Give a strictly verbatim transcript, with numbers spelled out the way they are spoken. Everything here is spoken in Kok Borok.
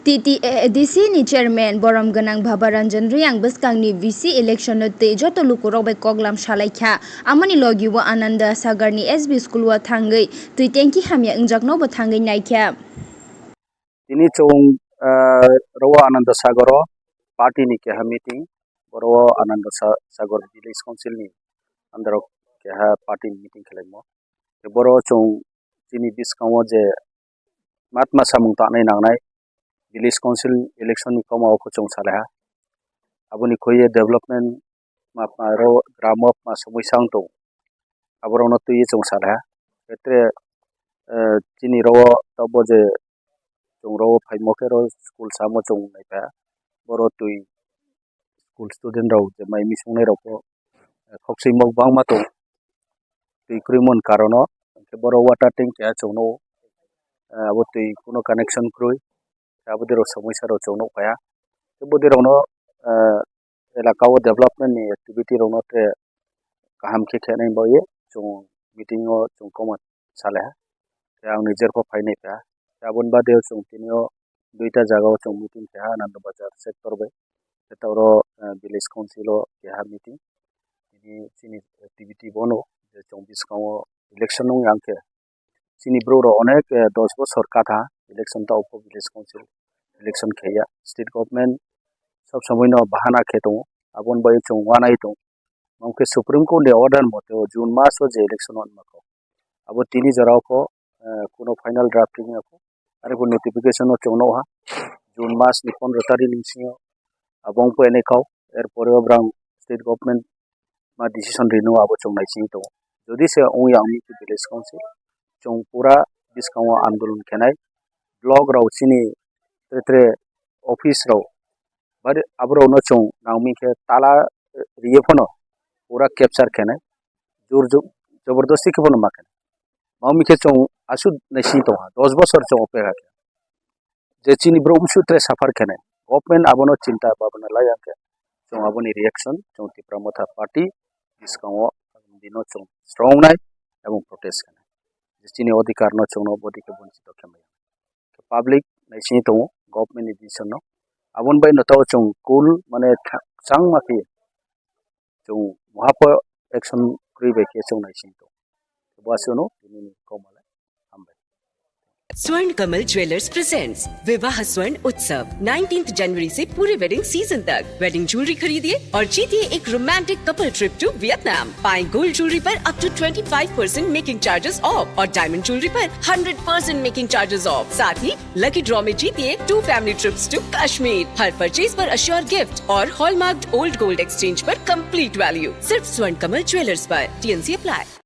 T T A A D C ni chairman borom gwnang Baba Ranjan Reang bwskangni V C election no twi joto lukurok bai koklam salaikha. Amoni logi o Ananda Sagar ni S B school o thangwi twi tanki hamya wngjakno bo thangwi naikha. Tini chwng, ah, rogo Ananda Sagar o party ni keha meeting, boro o Ananda Sa-, Sagar Village Council ni under o keha party ni meeting khwlaimo. Tei boro chwng chini bwskango je matma samung tangnai nangnai village council election ni koma o kho chwng salaiha. Aboni khuye development ma, ma ro gramo ma somoi sang tong. Aborokno twiwi chwng salaiha. Etre, eh, chini rogo tobo je chwng rogo phaimo khe ro school samo chwng naipha. Boro twi school student rok je mai misung nai rok bo, eh, khok swimo bangma tong. Twi kwrwi mon karon o, hwnkhe boro water tank keha chwng no, eh, abo twi kuno connection kwrwi, abo twi rok somoi sa rok chwng nuk phaiya. Tei bo twi rok no, eh, elaka o development ni activity rok no tre kaham khe khenai bagwi chwng meeting o chwng koma salaiha. Tei ang nijer pho phainai kha. Tei aboni bade o chwng tini o duita jaga o chwng meeting kha Ananda Bazar sector bai. Tei ta oro, eh, village council o keha meeting. Tini chini activity bono je chwng bwskango election wng yang khe chini borok rok onek, eh, dos bosor katha election ta ukho village council election khaiya. State government sob somoi no bahana khe tongo. Aboni bagwi chwng uanai tongo. Mamkhe Supreme Court ni order mote o June mas o je election wngma kok. Abo tini jora o kho, eh, kuno final drafting ya kho. Are bo notification o chwng nukha. June mas ni pondro tarik ni bisingo abo wng phainai kok. Er pore o brang state government ma decision rino abo chwng naising tongo. Jodi se wng ya wngni khe village council chwng pura bwskango andolon khenai. Block rok chini tre tre office rok bari aborokno chwng nangming khe tala riye phano pura capture khenai, jor jor-, jobordosti khe phano ma khenai. Mamwi khe chwng aswk naising tongkha, dos bosor chwng opekha khe. Je chini borok bwswk tre suffer khenai. Government abono chinta bhabna lai ya khe chwng aboni reaction chwng Tipra Motha Party bwskango bino chwng strong nai ebong protest khenai. Je chini odhikar no chwngno bodi khe bonchito khe maya. Public naising tongo, government ni decision no. Aboni bai no tao chwng cool, mane tha-, changma khe chwng muhapho action kwrwi bai khe chwng naising tongo. Bo aswkno tini ni kok malai hambai. Swarna Kamal jewellers presents विवाह स्वर्ण उत्सव, nineteenth जनवरी से पूरे wedding season तक। Wedding jewellery खरीदिए और जीतिए एक romantic couple trip to Vietnam. पाएं गोल्ड ज्वेलरी पर up to twenty five percent making charges off और डायमंड ज्वेलरी पर hundred percent making charges off. साथ ही लकी ड्रॉ में जीतिए two family trips to Kashmir. हर परचेज पर अश्योर गिफ्ट और हॉलमार्क्ड ओल्ड गोल्ड एक्सचेंज पर कंप्लीट वैल्यू। सिर्फ स्वर्ण कमल ज्वेलर्स पर। TNC apply.